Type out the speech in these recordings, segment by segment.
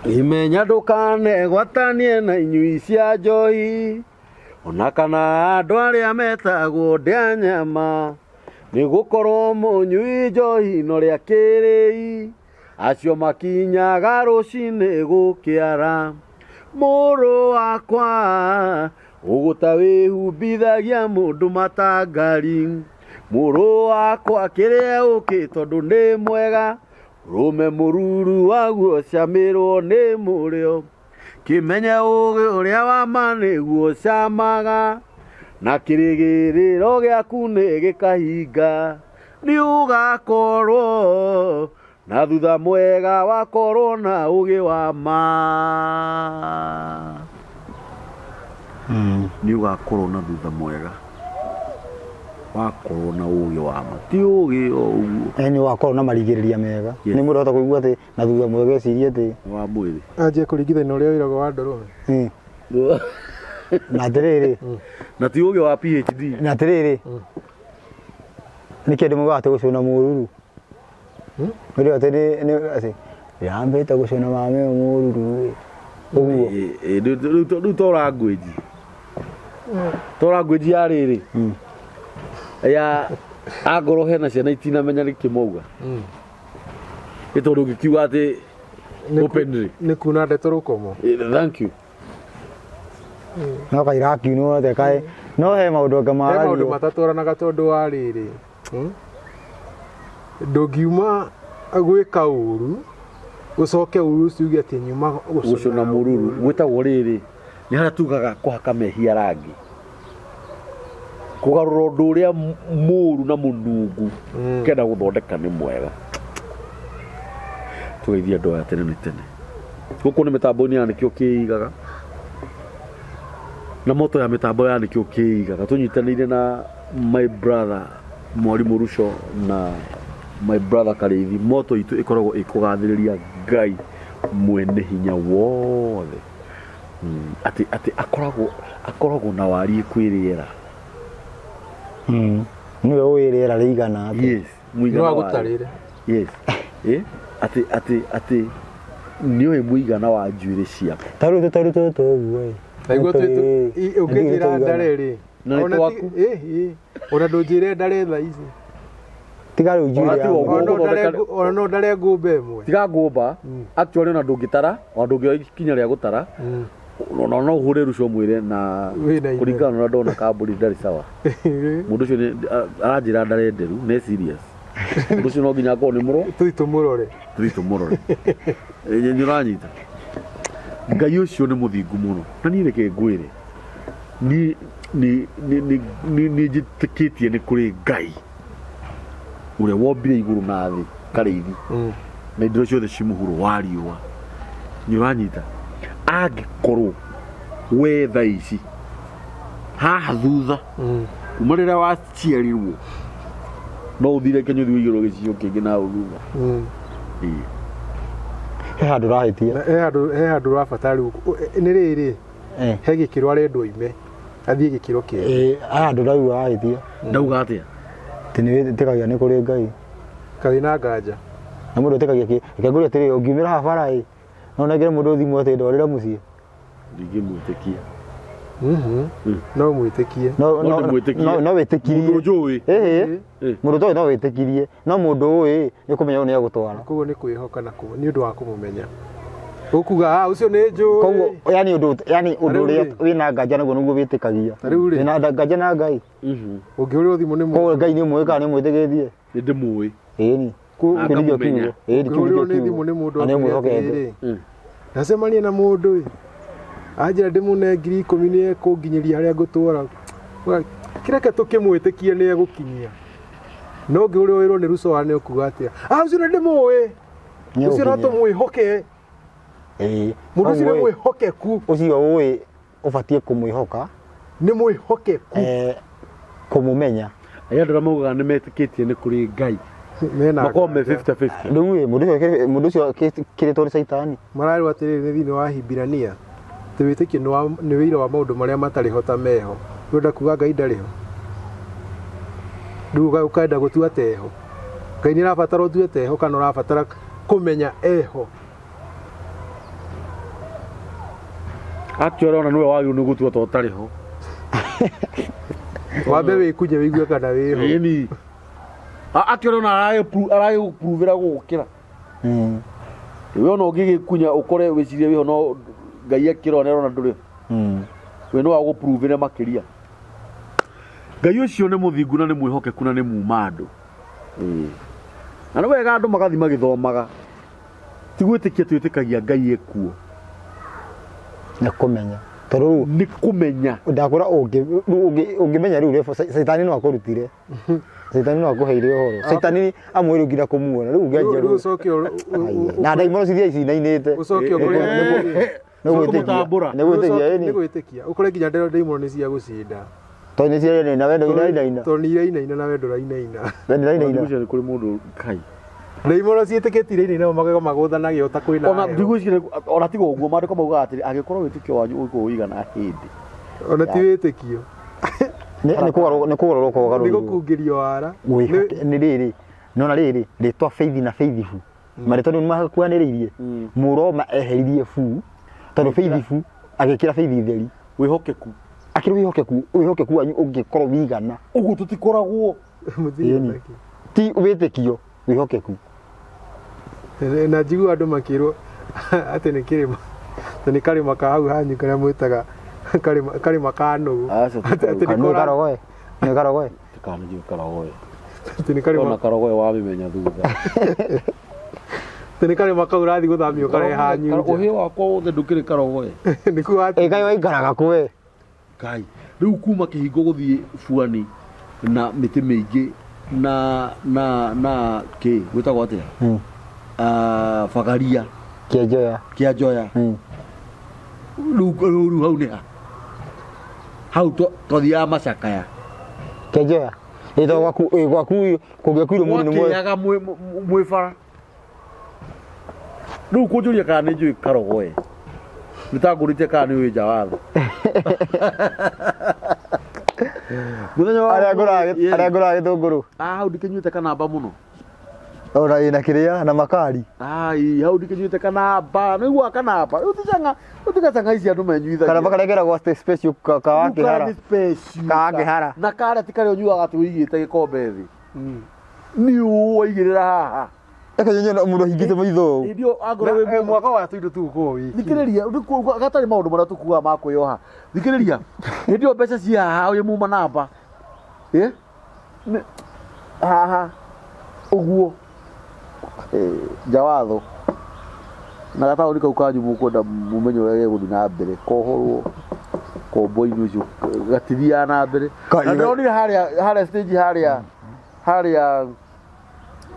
Imenya ndũkanegwatanie na inyui cia njohi ona kana andũ arĩa metagwo ndĩa nyama nĩ gũkorwo mũnyui njohi no rĩa kĩrĩi acio makinyaga rũcinĩ gũkĩara mũrũ wakwa ũgũta wĩhumbithagia mũndũ matangari mũrũ wakwa kĩrĩa ũkĩ tondũ nĩ mwega rũme mũruru waguo camĩrwo nĩ mũrĩo kĩmenye ũgĩ ũrĩa wa ma nĩguo camaga na kĩrĩgĩrĩro gĩaku nĩ gĩkahinga nĩ ũgakorwo na thutha mwega wakorwo na ũgĩ wa ma nĩ ũgakorwo na thutha mwega wakorwo na ũgĩ wa ma ti ũgĩ o ũguo Ĩ nĩ wakorwo na marigĩrĩria mega. Yes. Nĩ mũndũ ahota kũigua atĩ na thutha mwega ecirie atĩ wa mwĩrĩ Anjie kũringithania ũrĩa wĩragwo wa ndũrũme. Na atĩrĩrĩ, na ti ũgĩ wa PhD. Na atĩrĩrĩ, nĩ kĩndũ mugaga atĩ gũcũna mũruru. Nĩ atĩ nĩ atĩ yambĩte gũcũna mame mũruru ĩ. Ũguo. Ĩ, ĩ, rĩu to language to language ya rĩrĩ ya angorwo hena ciana itinamenya nĩkĩ mauga nĩ tondũ ũngĩkiuga atĩ openly. Nĩ kuna ndeto rũkomo. Thank you. No kairakiunwo atĩ kaĩ no he maũndũ angĩ He maũndũ maragio. matatwaranaga tondũ wa rĩrĩ, Ndũngiuma gwĩka ũru ũcoke ũru ũcio uge atĩ nyuma gũcũna mũruru gwĩtagwo rĩrĩ nĩ harĩa tugaga kũhaka mehia rangi kũgarũra ũndũ ũrĩa mũru na mũnungu kenda gũthondeka nĩ mwega tũgeithie andũ aya tene nĩ tene gũkũ nĩ mĩtambo-inĩ ya nĩkĩo kĩigaga na moto ya mĩtambo ya nĩkĩo kĩigaga tũnyitanĩire na my brother mwarimũ Ruco na my brother Karĩithi moto itũ ĩkoragwo ĩkũgathĩrĩria Ngai mwene hinya wothe. Atĩ akoragwo na wariĩ kwĩ rĩera. Nĩwe ũĩ rĩera rĩigana atĩa. Yes, mũigana No wa agũtarĩre. Yes. Atĩ nĩũĩ mũigana wa njuĩrĩ ciaku. Ta rĩu tũtarĩ tũtũ ũguo ĩ. Naiguo Tũrĩ- ũngĩnjĩra tũigana. ndare rĩ. Na nĩ Ona ti- twaku. ĩ, ona ndũnjĩre ndare thaa ici. Tiga rĩu njuĩrĩ Ona ti yaku. ũguo. Ona no ndare Gũthondeka- ona no ndare ngũmba ĩmwe. Tiga ngũmba, actually ona ndũngĩtara, ona ndũngĩoya ikinya rĩa gũtara, ona no ũhũre ruco mwĩre na Wĩna itherũ. kũringana na ũrĩa ndona kambũri ndarĩ sawa. Mũndũ ũcio aranjĩra ndare nderu, nĩ serious. Mũndũ ũcio no nginya akorwo nĩ mũro, Tũthiĩ tũmũrore. tũthiĩ tũmũrore. Nĩ ũranyita. Ngai ũcio nĩ mũthingu mũno. Na niĩ reke ngwĩre, niĩ nĩ njĩtĩkĩtie nĩ kũrĩ Ngai ũrĩa wombire igũrũ na thĩ Karĩithi na indo ciothe ci mũhuro wa riũa. Nĩ ũranyita? Angĩkorwo we thaa ici haha thutha kuma rĩrĩa waciarirwo no ũthire Kenya ũthiĩ ũigĩrwo gĩcicio kĩngĩ na hau thutha. Ĩĩ. He handũ ũrahĩtia. He handũ he handũ ũrabatara rĩu nĩ rĩrĩ he gĩkĩro arendwo oime athiĩ gĩkĩro kĩngĩ. He handũ ũrauga wahĩtia. Ndauga atĩa? Atĩ nĩ wĩtĩkagia nĩ kũrĩ Ngai. Kathĩ na nganja. Na mũndũ etĩkagia kĩ? Reke ngũrie atĩrĩrĩ, ũngiumĩra haha bara ĩ, no ũnengere mũndũ thimũ atĩ ndwarĩra mũciĩ? Ndingĩmwĩtĩkia. No mwĩtĩkie. No No ndĩmwĩtĩkie. no wĩtĩkirie. Mũndũ njũĩ. Ĩhĩ. Mũndũ ũtoĩ no wĩtĩkirie, no mũndũ ũĩ nĩ ũkũmenya ũyũ nĩ egũtwara. Koguo nĩ kwĩhoka na nĩ ũndũ wa kũmũmenya. Ũkuga ah ũcio nĩ njũĩ. Koguo yani ũndũ yani ũndũ Rĩu ũrĩa rĩ. wĩna nganja naguo nĩguo wĩtĩkagia. Rĩu rĩ. Wĩna nganja na Ngai. Ũngĩhũrĩrwo thimũ nĩ mũndũ. Koguo Ngai nĩ ũmũĩ kana nĩ ũmwĩtĩkĩtie? Nĩ ndĩmũĩ. Ĩni. Kũ- Kĩu nĩkĩo Ngamũmenya. kiugo. Ĩni, kĩu Ũngĩhũrĩrwo nĩkĩo nĩ thimũ kiugo. nĩ mũndũ Na nĩ akwĩre ũmwĩhokete. atĩrĩrĩ, ndacemania na mũndũ ĩ anjĩra ndĩmũne 10,000 nĩ ekũnginyĩria harĩa ngũtũra. Kĩreke tũkĩmwĩtĩkie nĩ egũkinyia. No ũngĩhũrĩrwo wĩrwo nĩ Rucoa nĩ ũkuga atĩa? Ah ũcio nĩ ndĩmũĩ. Nĩ Ũcio no egũkinyia. tũmwĩhoke. Ĩĩ. Mũndũ ũcio nĩ Koguo ĩ, mwĩhokeku. ũcio ũĩ ũbatiĩ kũmwĩhoka. Nĩ mwĩhokeku. Kũmũmenya. Aya andũ arĩa maugaga nĩ metĩkĩtie nĩ kũrĩ Ngai. Mena Makoragwo me nganja. 50-50. Rĩu ĩ, mũndũ ũcio akĩrĩtwo nĩ Caitani. Mararĩrwo atĩrĩrĩ nĩ thĩinĩ wa Ahibirania atĩ wĩtĩkio nĩ ũira wa maũndũ marĩa matarĩ ho ta meho. Ũrenda kuga Ngai ndarĩ ho? Rĩu ũkenda gũtua ta eho. Ngai nĩ arabatara ũtue ta eho kana ũrabatara kũmenya eho? Actually ona nĩwe wagĩrĩirwo nĩ gũtua ta ũtarĩ ho. Wambe wĩkunye wĩigue kana wĩho. Ĩni. Actually ona aragĩgũpruvĩra gũgũkĩra. We ona ũngĩgĩkunya ũkore wĩcirie wĩho no Ngai akĩrona nĩarona ndũrĩ ho. We no agũpruvĩre makĩria. Ngai ũcio nĩ mũthingu na nĩ mwĩhokeku na nĩ muma andũ. Ĩĩ. Na nĩ wega andũ magathiĩ magĩthomaga. Ti gwĩtĩkia twĩtĩkagia Ngai ekuo. Nĩ kũmenya. Tondũ rĩu Nĩ kũmenya. Ndakũra ũngĩmenya rĩu level caitani no akũrutire. Caitani no akũheire ũhoro. Caitani amwe rĩu nginya kũmuona. Rĩu ũngĩanjia Rĩu rĩu. ũcoke Na ndaimono cithiaga cinainĩte. ũcoke ũkore Nĩ gwĩtĩkia. Kũmũtambũra. Nĩ gwĩtĩkia nĩ ĩni. gwĩtĩkia ũkore nginya ndaimono nĩ cia gũcinda. Tondũ nĩ cirainaina we ndũrainaina. Tondũ nĩ irainaina na we ndũrainaina. We ndũrainaina. Ndigwĩciria nĩ kũrĩ mũndũ Ngai. Ndaimono ciĩtĩkĩtie irainaina magego magũthanage o ta kwĩna Ona heho. ndigwĩciria ona tiga ũguo maandĩko maugaga atĩrĩ angĩkorwo wĩtĩkio wanyu ũngĩkorwo ũigana hĩndĩ. Ona ti wĩtĩkio. Nĩ kũgarũrwo nĩ kũgarũrwo Nĩ kũgarũrwo. gũkungĩrio wara. Wĩhoke nĩ rĩrĩ. Nona rĩrĩ rĩtwa faith na faithful. Marĩtwa nĩ makuhanĩrĩirie. Mũroma eheririe bu tondũ faithful agĩkĩra faith theri. Wĩhokeku. Akĩrĩ wĩhokeku wĩhokeku wanyu ũngĩkorwo wĩigana. Ũguo tũtikoragwo. Mũthii Ĩni. Ti wĩtĩkio wĩhokeku. Na njigua andũ makĩrwo atĩ nĩ kĩrĩma atĩ nĩ karĩma ka hau hanyu karĩa mwĩtaga karĩma karĩma ka nũgũ. Aca, ti Atĩ nĩ Nĩ kora- karogoe. Nĩ karogoe. Tikananjie karogoe. atĩ nĩ karĩma Ona karogoe wamĩmenya thutha. atĩ nĩ karĩma kau ũrathiĩ gũthamia ũkarehe hanyu nja. Ũhĩ wakwa wothe ndũkĩrĩ karogoe. Nĩkuo Ĩ kaĩ waikaraga kũ we? Ngai. Rĩu kuma kĩhingo gũthiĩ buani na mĩtĩ mĩingĩ na na na kĩ gwĩtagwo atĩa? Ah, bagaria Kĩanjoya. kĩanjoya. Rĩu rĩu hau nĩ ha? Hau twathiaga macakaya. Kĩanjoya. Ĩ to gwaku ĩ gwaku kũngĩakuirwo mũndũ nĩ mwe. Mwakĩaga mwĩ bara. Rĩu kũnjũria kana nĩ njũĩ karogoe. Nĩ ta ngũrĩte kana nĩ ũĩ njawatho. Mũthenya wa Arĩa ngũraga arĩa ngũraga gĩtũngũrũ. Ah, hau ndikĩnyuĩte kanamba mũno. Ona ĩna kĩrĩa na makari. Ai, hau ndikĩnyuĩte kanamba. Nĩ ũiguaga kanamba. Rĩu ti canga, rĩu ti gacanga ici andũ menyuithagia. Kanamba karĩa keragwo special ka ka Rĩu karĩa wakĩhara. nĩ special. Ka wakĩhara. Na karĩa ti karĩa ũnyuaga atĩ ũigĩte gĩkombe thĩ. Nĩ ũũ waigĩrĩra haha. Eka nyenye mũndũ ahingĩte maitho ũũ. Hĩndĩ ĩyo angorwo wĩ Na, eh, mwaka wa tũindo tũu gũkorwo wiki. Thikĩrĩria, rĩu gatarĩ maũndũ marĩa tũkuaga ma kwĩyoha. Thikĩrĩria, hĩndĩ ĩyo mbeca ci haha wĩ muma namba. Ĩ? Haha ũguo. Njawatho. Na gataũni kau kanyu mũkwenda mũmenye ũrĩa gegũthiĩ na mbere kohorwo kombo-inĩ ũcio gatithiaga na mbere. Na ndĩronire harĩa harĩa stage harĩa harĩa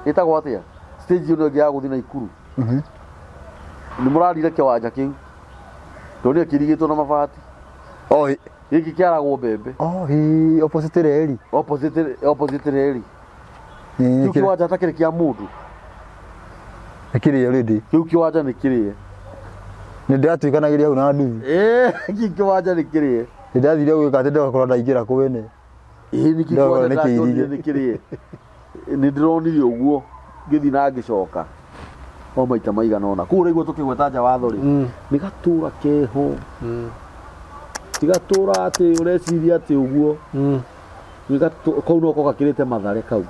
ĩtagwo atĩa stage ĩno ĩngĩ ya gũthiĩ Naikuru. Nĩ mũrarire kĩwanja kĩu. Ndonire kĩirigĩtwo na mabati. Oh, Gĩkĩ kĩaragwo mbembe. oh, ĩ, opposite reri. Opposite opposite reri. Ĩ, Kĩu kĩwanja ta kĩrĩ kĩa mũndũ. Kĩrĩ already. Kĩu kĩwanja nĩ kĩrĩe. Nĩ ndĩratuĩkanagĩria hau na nduthi. Ĩĩ, kĩu kĩwanja nĩ kĩrĩe. Nĩ ndathire gwĩka atĩ ndĩrakorwo ndaingĩra kwene. Ĩĩ nĩ kĩu Ndĩrakorwo kĩwanja nĩ ndakĩonire kĩirige. nĩ kĩrĩe. Nĩ ndĩronire ũguo ngĩthiĩ na ngĩcoka o maita maigana ũna. Kũu ũraigua tũkĩgweta nja watho rĩ, nĩ gatũra keho. Ti gatũra atĩ ũreciria atĩ ũguo. Nĩ kau noko gakĩrĩte Mathare kau.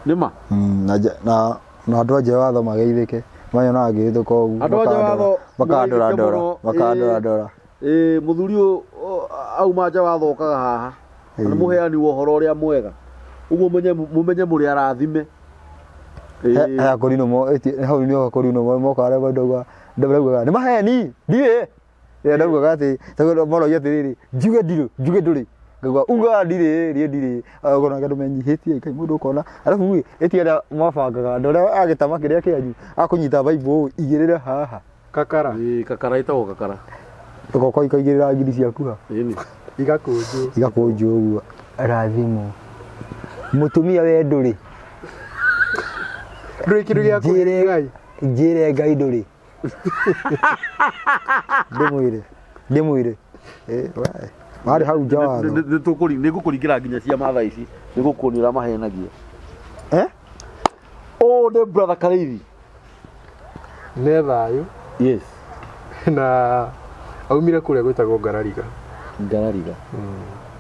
Nĩ ma? Na na na andũ a nja watho mageithĩke. Manyonaga ngĩhĩtũka ũguo. Andũ a nja watho Makandora ndora. mũgeithĩke mũno, Makandora ĩĩ. ndora. Ĩĩ mũthuri ũyũ auma nja watho okaga haha. Na nĩ mũheani wa ũhoro ũrĩa mwega. Ũguo mũmenye mũrĩ arathime. Ĩĩ. He akũrinũ mo hau nĩ akũrinũ mo moka arĩa mandauga ndaugaga nĩ maheni ndirĩ. Rĩrĩa ndaugaga atĩ tondũ moragia atĩrĩrĩ njuge ndirĩ njuge ndũrĩ ngauga uga ndirĩ niĩ ndirĩ ũkona andũ menyihĩtie ngai mũndũ ũkona arabu ĩ ĩti arĩa mabangaga andũ arĩa a gĩtama kĩrĩa kĩanyu akũnyita baibũ ũũ igĩrĩra haha Kakara. Ĩĩ kakara ĩtagwo kakara. ũgoka ikaigĩrĩra ngiri ciaku ha Ĩni. Igakũnjwo. igakũnjwo ũguo rathimwo mũtumia we ndũrĩ Ndũrĩ kĩndũ gĩa kũhe Njĩre- Ngai. njĩre ngai ndũrĩ ndĩmwĩre ndĩmwĩre Eh, we, warĩ hau nja watho Nĩ ngũkũringĩra nginya ciama thaa ici nĩ gũkuonia ũrĩa mahenagia. Eh? Ũũ nĩ brother Karĩithi. Nĩ thayũ. Yes. Na Aumire kũrĩa gwĩtagwo Ngarariga. Ngarariga.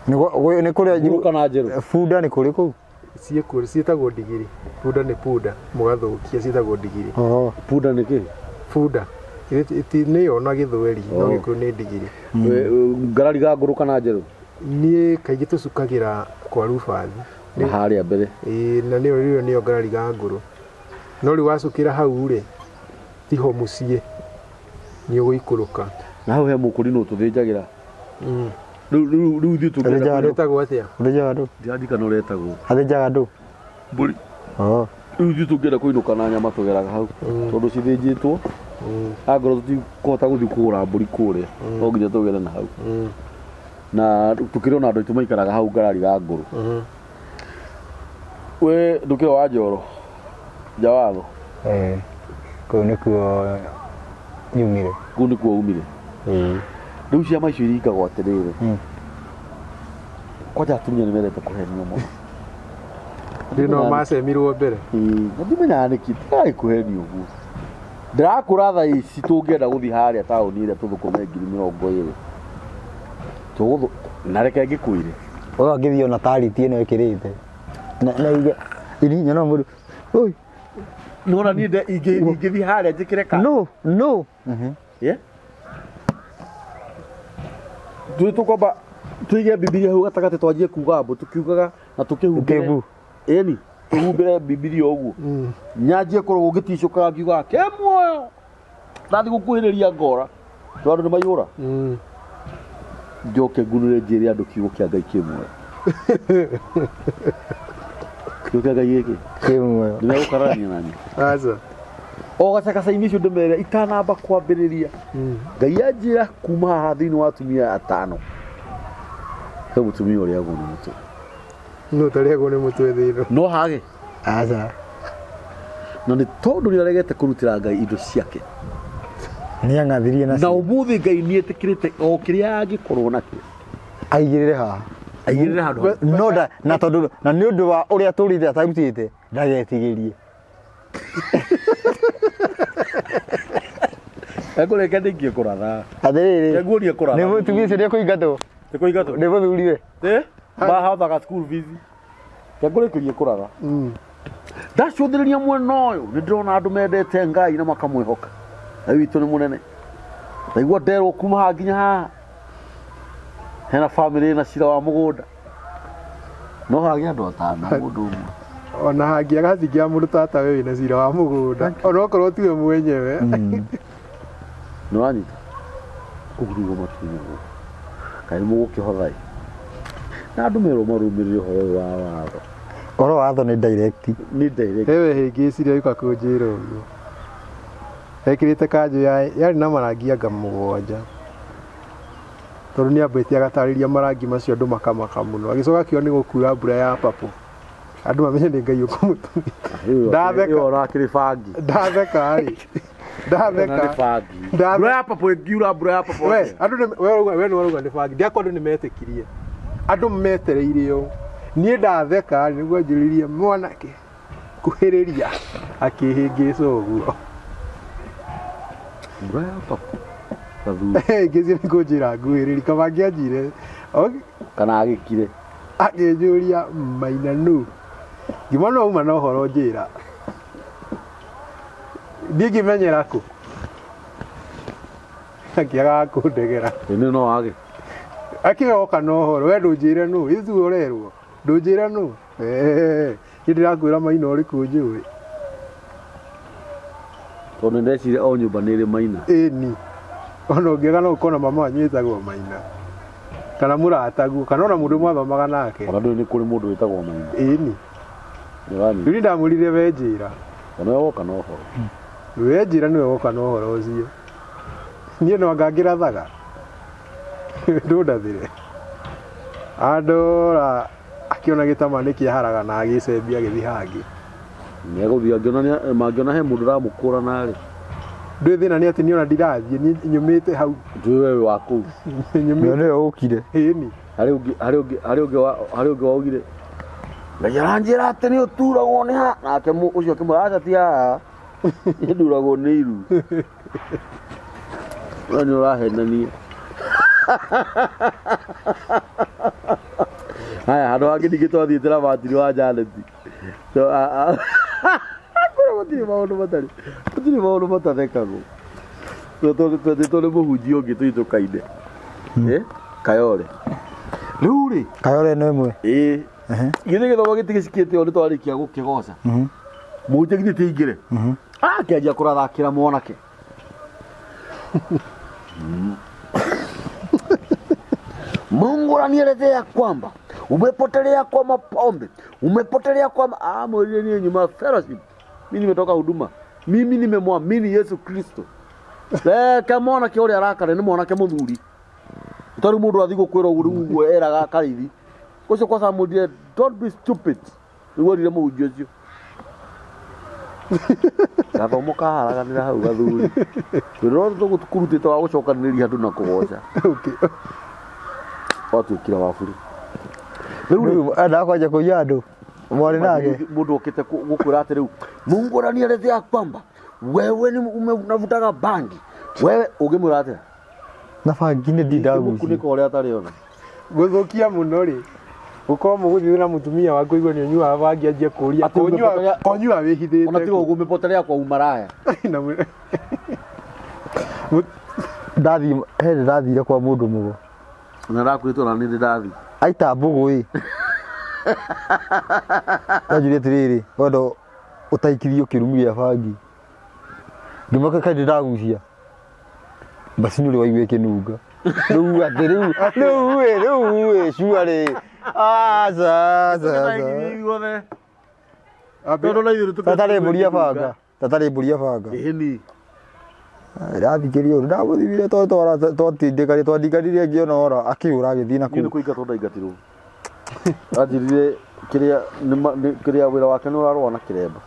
Nĩ kũrĩa Ngũrũ kana njerũ? Bunda nĩ kũrĩ kũu. Ciĩkuo ciĩtagwo ndigiri. Bunda nĩ punda, mũgathũkia ciĩtagwo ndigiri. Oh. Punda nĩ kĩ? Bunda. Iti nĩyo na gĩthweri, no Oh. gĩkũyũ nĩ ndigiri. Ngarariga ngũrũ kana njerũ? Niĩ kaingĩ tũcukagĩra kwa Rubathi. Na harĩa mbere. Ĩĩ, na nĩyo rĩo nĩyo Ngarariga ngũrũ. No rĩu wacukĩra hau rĩ, tiho mũciĩ, nĩ ũgũikũrũka. Na hau he mũkũrinũ tũthĩnjagĩra. Rĩu rĩu rĩu ithuĩ tũngĩenda Thĩnjaga andũ. Wĩtagwo atĩa? Athĩnjaga andũ. Ndirandirikana ũrĩa etagwo. Athĩnjaga andũ. Mbũri. Oh. Rĩu ithuĩ tũngĩenda kũinũka na nyama tũgeraga hau tondũ cithĩnjĩtwo. Angorwo tũtikũhota gũthiĩ kũgũra mbũri kũrĩa, no nginya tũgere na hau. Na tũkĩrĩ ona andũ aitũ maikaraga hau Ngarariga ngũrũ. We ndũkĩrĩ wa Njoro? Njawatho? Eh. Kũu nĩkuo nyumire. Kũu nĩkuo umire? Ĩĩ. Rĩu ciama icio iringagwo atĩrĩrĩ. Kwanja atumia nĩ mendete kũhenio mũno. Rĩu no macemirwo mbere. Ĩĩ, na ndimenyaga nĩkĩ tigai kũhenio ũguo. Ndĩrakũra thaa ici tũngĩenda gũthiĩ harĩa taũni ĩrĩa tũthũkũme 20,000. Tũgũthũ na reke ngĩkwĩre. Ũyũ angĩthiĩ ona tariti ĩno ĩkĩrĩte. Na na ige ini nyona mũndũ. Oi. Nĩwona niĩ ingĩthiĩ harĩa njĩkĩre ka. No, no. Yeah? Tũĩ tũkwamba tũige Bibilia hau gatagatĩ twanjie kuga mbu tũkiugaga na tũkĩhumbĩre. Kĩmbu. Ĩni, tũhumbĩre Bibilia ũguo. Nyanjie kũrũgwo ngĩticũkaga ngiugaga ke muoyo. Ndathiĩ gũkuhĩrĩria ngora. Tondũ andũ nĩ maihũra. Njoke ngunũre njĩre andũ kiugo kĩa Ngai kĩ muoyo. Kiugo kĩa Ngai gĩkĩ. Kĩ muoyo. Nĩ megũkararania nani. Aca. O gacagaca-inĩ icio ndĩmere itanamba kwambĩrĩria. Ngai anjĩra kuma haha thĩinĩ wa atumia atano. He mũtumia ũrĩagwo nĩ mũtwe. No ũtarĩagwo nĩ mũtwe thĩ ĩno. No hage. Aca. Na nĩ tondũ nĩ aregete kũrutĩra Ngai indo ciake. Nĩ ang'athirie Na nacio. ũmũthĩ Ngai nĩ etĩkĩrĩte o kĩrĩa angĩkorwo nakĩo. Aigĩrĩre haha. Aigĩrĩre handũ hau. No nda na tondũ na nĩ ũndũ wa ũrĩa tũrĩte atarutĩte ndagetigĩrie. Ekũreke ndĩkie kũratha. Atĩrĩrĩ. Nguonie kũratha. Nĩ mũtumia ũcio nĩekũingatwo. Nĩkũingatwo. Nĩ mũthuriwe. Eh? Mahothaga school fees. Ngũrĩkĩrie kũratha. Ndacũthĩrĩria mwena ũyũ nĩ ndĩrona andũ mendete Ngai na makamwĩhoka. Ngai witũ nĩ mũnene. Ndaigua nderwo kuma haha nginya haha hena bamĩrĩ ĩna cira wa mũgũnda. No hagĩe andũ atano mũndũ ũmwe. Ona hangĩaga hatingĩaga mũndũ tata we wĩna cira wa mũgũnda. Ona okorwo tiwe mwenyewe. Nĩ wanyita? Ũguo nĩguo matunyagwo. Kaĩ nĩ mũgũkĩhotha ĩ? Na andũ merwo marũmĩrĩre ũhoro ũyũ wa watho. Ũhoro wa watho nĩ direct. Nĩ direct. Ewe hĩngĩcire ũka kũnjĩra ũguo. Ekĩrĩte kanjũ yarĩ na marangi anga mũgwanja. Tondũ nĩ ambĩte agatarĩria marangi macio andũ makamaka mũno. Agĩcoka akiuga nĩ gũkura mbura ya papũ. Andũ mamenye nĩ Ngai ũkũmũtũmĩte. Ndatheka. Ĩyo ũrakĩrĩ bangi. Ndatheka rĩ. Ndatheka. Nĩ bangi. Ndatheka. Mbura ya papũ ĩngiura mbura ya papũ. We, andũ nĩ we ũrauga we nĩ ũrauga nĩ bangi. Ndiakwa andũ nĩ metĩkirie. Andũ metereire ũũ. Niĩ ndatheka rĩ nĩguo anjĩrĩrie mwanake kuhĩrĩria akĩhĩngĩca ũguo. Mbura ya papũ. Gathuri. Ngĩciria nĩ kũnjĩra nguhĩrĩria kaba angĩanjire Kana agĩkire. Akĩnjũria maina nũ. Ngĩmwona no uma na ũhoro njĩra. Niĩ ngĩmenyera kũ? Akĩagaga kũndegera. Ĩno no wage. Akĩwe oka na ũhoro, we ndũnjĩre nũ, ithuĩ ũrerwo. Ndũnjĩre nũ. Niĩ ndĩrakwĩra maina ũrĩkũ njũĩ. Tondũ nĩ ndeciria o nyũmba nĩ ĩrĩ maina. Ĩni. Ona ũngĩaga no ũkona mama wanyu wĩtagwo maina. Kana mũrataguo, kana ona mũndũ mwathomaga nake. Ona ndũĩ nĩ kũrĩ mũndũ wĩtagwo maina. Ĩni. Nĩ Rĩu ndamwĩrire we njĩra. Ona we woka na ũhoro. We njĩra nĩwe woka na ũhoro ũcio. Niĩ no anga ngĩrathaga. Ndũndathĩre. Andora akĩona gĩtama nĩ kĩaharaga na agĩcembia agĩthiĩ hangĩ. Nĩ egũthiĩ angĩona mangĩona he mũndũ ũramũkũrana rĩ. Ndũĩ thĩna nĩ atĩ niĩ ona ndirathiĩ, niĩ nyumĩte hau. Ndũĩ we wĩ wa kũu. Nyumĩte. Nĩwe ũkire. Ĩni. Harĩ ũngĩ waugire. Ngai aranjĩra atĩ nĩ ũturagwo nĩ ha. Nake ũcio akĩmwĩra aca ti haha. Niĩ nduragwo nĩ iru. We nĩ ũrahenania. Haya, handũ hangĩ ningĩ twathiĩte na batiri wa Janeti. So, kũrĩa gũtirĩ maũndũ matarĩ, gũtirĩ maũndũ matathekagwo. Twetĩtwo nĩ mũhunjia ũngĩ tũitũkaine. Eh, Kayole. Rĩu rĩ, Kayole nĩ ĩmwe. ĩĩ, Ehe. githĩ gĩthomo gĩtigĩcikĩte ũũ nĩ twarĩkia gũkĩgoca. Mũhunjia githĩ ti aingĩre? Akĩanjia kũrathakĩra mwanake. Mungu ananielezea kwamba umepotelea kwa mapombe, umepotelea kwa mwĩrire niĩ nyuma fellowship. Mimi nimetoka huduma. Mimi nimemwamini Yesu Kristo. Reke mwanake ũrĩa arakare nĩ mwanake mũthuri. Tari mũndũ athiĩ gũkwĩra ũguo rĩu ũguo eraga karĩithi. Ũcio kwanza amwĩrire don't be stupid. Nĩguo erire mũhunjia ũcio. Gathomo kaharaganĩra hau gathuri. Wĩra ũrĩa tũkũrutĩte wa gũcokanĩrĩria andũ na kũgoca. Okay. Watuĩkire wa bure. Rĩu rĩ, Rĩu endaga kwanja kũiya andũ. Mwarĩ nake. Mũndũ okĩte gũkwĩra atĩ rĩu Mungu ananielezea kwamba wewe ni unavutaga bangi. Wewe ũngĩmwĩra atĩa? Na bangi nĩ ndindagucia. Mũkunĩko ũrĩa atarĩ ona. Gũthũkia mũno rĩ gũkorwo mũgũthiĩ na mũtumia waku igua nĩ ũnyuaga bangi anjie kũria Atĩ ũmepotelea- konyua wĩhithĩte Ona tiga ũguo ũmepotelea kwa umaraya. Na mũ- Ndathiĩ he hĩndĩ ndathire kwa mũndũ mũgo. Na ndakwĩtwo na nĩ ndathi. Aita mbũgũ ĩ. Anjĩrire atĩrĩrĩ, wenda ũtaikirio kĩrumi gĩa bangi. Ngĩmwĩra kaĩ ndĩragucia. Macini ũrĩa waigua ĩkĩnunga. Rĩu atĩ rĩu rĩu ĩ rĩu ĩ cua rĩ. Aca aca aca. Tondũ na ithuĩ Tatarĩ mbũri ya banga. Tatarĩ mbũri ya banga. Ĩhĩni. Ndathikĩria ũru ndamũthimire tondũ twatindĩkanire twandinganire ngĩona ora akĩũra agĩthiĩ na Niĩ nĩ kũu. kũingatwo ndaingatirwo. Anjĩrire kĩrĩa kĩrĩa wĩra wake nĩ ũrarũa na kĩremba.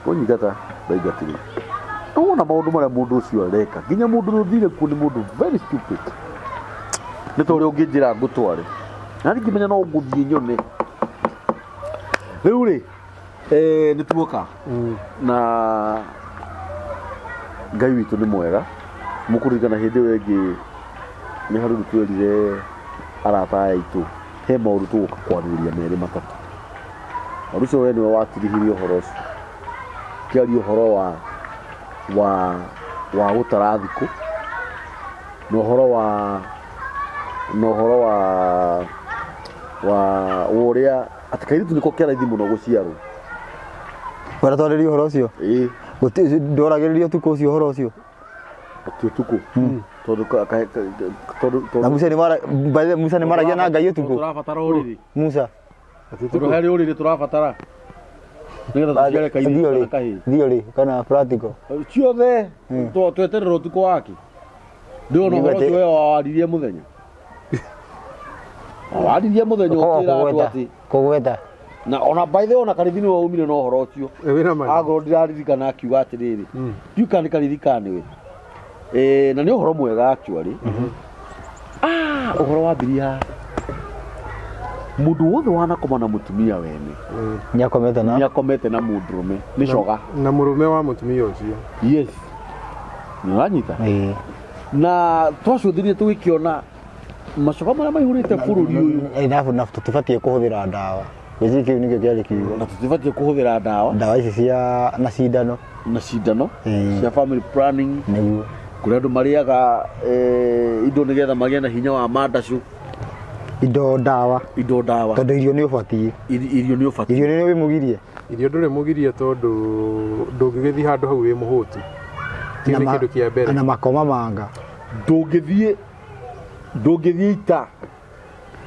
Kũnyingata ndaingatirwo. Wona maũndũ marĩa mũndũ ũcio areka nginya mũndũ ũrĩa ũthire kuo nĩ mũndũ very stupid. Nĩ ta ũrĩa ũngĩnjĩra ngũtware. Na niĩ ngĩmenya no ngũthiĩ nyone. Rĩu rĩ, nĩ tuoka na Ngai witũ nĩ mwega. Mũkũririkana hĩndĩ ĩyo ĩngĩ nĩ harĩ ũndũ twerire arata aya aitũ he maũndũ tũgũka kwarĩrĩria merĩ matatũ. Na ũndũ ũcio we nĩwe watirihirie ũhoro ũcio. Ũkĩaria ũhoro wa gũtara thikũ na ũhoro wa na ũhoro wa ũrĩa atĩ kairĩtu nĩko ke raithi mũno gũciarwo. Wenda twarĩrie ũhoro ũcio? Ĩĩ. Ndwaragĩrĩria ũtukũ ũcio ũhoro ũcio? Ti ũtukũ. Tondũ tondũ Na Musa nĩ mara by the way, Musa nĩ maragia na Ngai ũtukũ. Tũrabatara ũrĩrĩ. Musa. Tondũ harĩ ũrĩrĩ tũrabatara. Nĩgetha tũciare kairĩtu kana kahĩĩ. Theory kana practical. Ciothe tweterera ũtukũ wake. Ndĩrona ũhoro ũcio we wawaririe mũthenya. Wawaririe mũthenya ũkĩra andũ atĩ Kũgweta. Na ona by the way ona Karithi nĩwe waumire na ũhoro ũcio. Wĩna ma. Angorwo ndiraririkana akiuga atĩrĩrĩ. Ndiũĩ kana nĩ Karithi kana nĩwe. Na nĩ ũhoro mwega actually. Ũhoro wambirie Mũndũ wothe wanakoma na mũtumia wene. Nĩakomete na? Nĩakomete na mũndũrũme. Nĩ coga. Na mũrũme wa mũtumia ũcio. Yes. Nĩũranyita? Ĩĩ. Na twacũthĩrire tũgĩkĩona macoka marĩa maihũrĩte bũrũri ũyũ. Na tũtibatiĩ kũhũthĩra ndawa. Gĩcigo kĩu nĩkĩo kĩarĩ kiugo. Na tũtibatiĩ kũhũthĩra ndawa. Ndawa ici cia na cindano. Na cindano cia family planning. Nĩguo. Kũrĩa andũ marĩaga indo nĩgetha magĩe na hinya wa mandacũ. Indo ndawa. Indo ndawa. Tondũ irio nĩ ũbatiĩ. Irio nĩ ũbatiĩ. Irio nĩ wĩmũgirie. Irio ndũrĩ mũgirie tondũ ndũngĩgĩthiĩ handũ hau wĩ mũhũtu. Kĩu nĩ kĩndũ kĩa mbere. Na makoma manga. Ndũngĩthiĩ ita.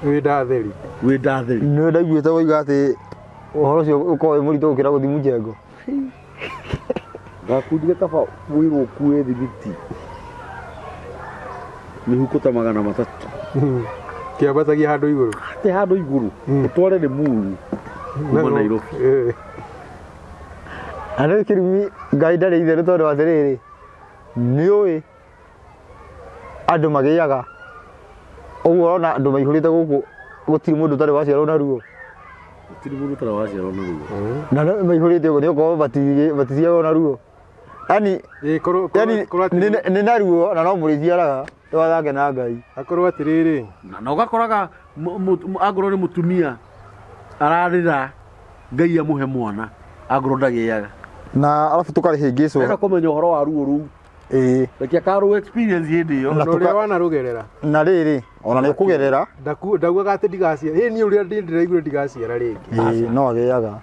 Wĩ ndatheri. Wĩ ndatheri. Nĩ ndaiguĩte woiga atĩ ũhoro ũcio ũkoragwo wĩ mũritũ gũkĩra gũthiĩ mũjengo. Ngakundire kaba wĩrwo ũkue thimiti. Mĩhuko ta 300. Kĩambatagia handũ igũrũ. Atĩ handũ igũrũ. Ũtware Limuru. Kuma Nairobi. Na rĩu kĩrumi Ngai ndarĩ itherũ tondũ atĩrĩrĩ, nĩũĩ andũ magĩaga ũguo ũrona andũ maihũrĩte gũkũ gũtirĩ mũndũ ũtarĩ waciarwo na ruo. Gũtirĩ mũndũ ũtarĩ waciarwo na ruo. Na no maihũrĩte ũguo nĩ ũkorwo maticiarwo na ruo. Yani Ĩ, korwo- yani korwo atĩrĩ- nĩ na ruo na no mũrĩciaraga twathake na Ngai. akorwo atĩrĩrĩ Na ũgakoraga angorwo nĩ mũtumia ararĩra Ngai amũhe mwana angorwo ndagĩaga. Na arabu tũkarĩhĩngĩcwo. Enda kũmenya ũhoro wa ruo rũu. Ĩĩ. Reke akarũ experience hĩndĩ ĩyo. Na na ũrĩa wanarũgerera Na rĩrĩ ona nĩ ũkũgerera. Ndaugaga atĩ ndigaciara ĩ niĩ ũrĩa ndĩraiguire ndigaciara rĩngĩ. Ĩĩ no agĩaga.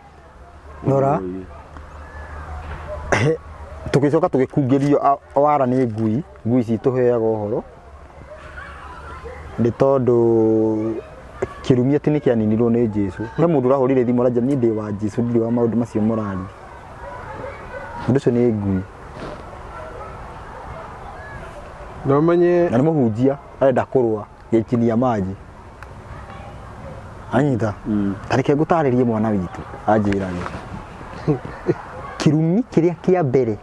Rora tũgĩcoka tũgĩkungĩrio wara nĩ ngui, ngui citũheaga ũhoro nĩ tondũ kĩrumi atĩ nĩ kĩaninirwo nĩ Jesũ. He mũndũ ũrahũrire thimũ aranjĩra niĩ ndĩ wa Jesũ ndirĩ wa maũndũ macio mũraria. Mũndũ ũcio nĩ ngui Na ũmenye na nĩ mũhunjia arenda kũrũa gĩkinia maji. Anyita ta reke ngũtarĩrie mwana witũ anjĩrage kĩrumi kĩrĩa kĩa mbere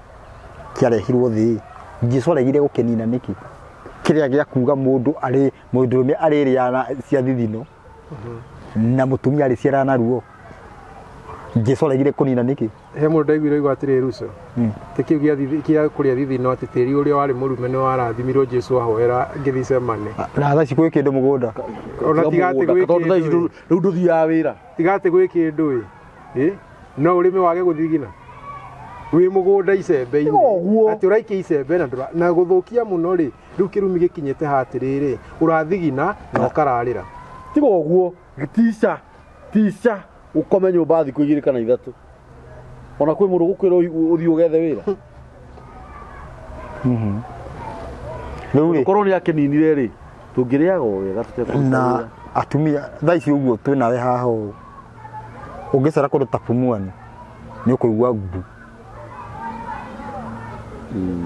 kĩarehirwo thĩ Jesũ aregire gũkĩnina nĩkĩ? Kĩrĩa gĩa kuga mũndũ arĩ mũndũrũme arĩrĩa na cia thithino na mũtumia arĩciara na ruo Jesũ aregire kũnina nĩkĩ? He mũndũ ndaiguire oiga atĩrĩ Ruco ti kĩu gĩa kĩa kũrĩa thithino atĩ tĩri ũrĩa warĩ mũrume nĩ warathimirwo Jesũ ahoera Gethsemane. Na thaa ici kwĩ kĩndũ mũgũnda. Ona tiga atĩ gwĩ Tondũ thaa ici kĩndũ ĩ. rĩu ndũthiaga wĩra. Tiga atĩ gwĩ kĩndũ ĩ. Ĩ? No ũrĩme wage gũthigina. Wĩ mũgũnda icembe-inĩ. Ũguo. Atĩ ũraikia icembe na ndũra na gũthũkia mũno rĩ, rĩu kĩrumi gĩkinyĩte ha atĩrĩrĩ, ũrathigina na ũkararĩra. Tiga ũguo, tica, tica, ũkome nyũmba thikũ igĩrĩ kana ithatũ. Ona kwĩ mũndũ ũgũkwĩra ũthiĩ ũgethe wĩra. Rĩu rĩ Korwo nĩ akĩninire rĩ, tũngĩrĩaga o wega tũtekũruta na wĩra. atumia thaa ici ũguo twĩ nawe haha ũũ ũngĩcera kũndũ ta Pumwani nĩ ũkũigua mbu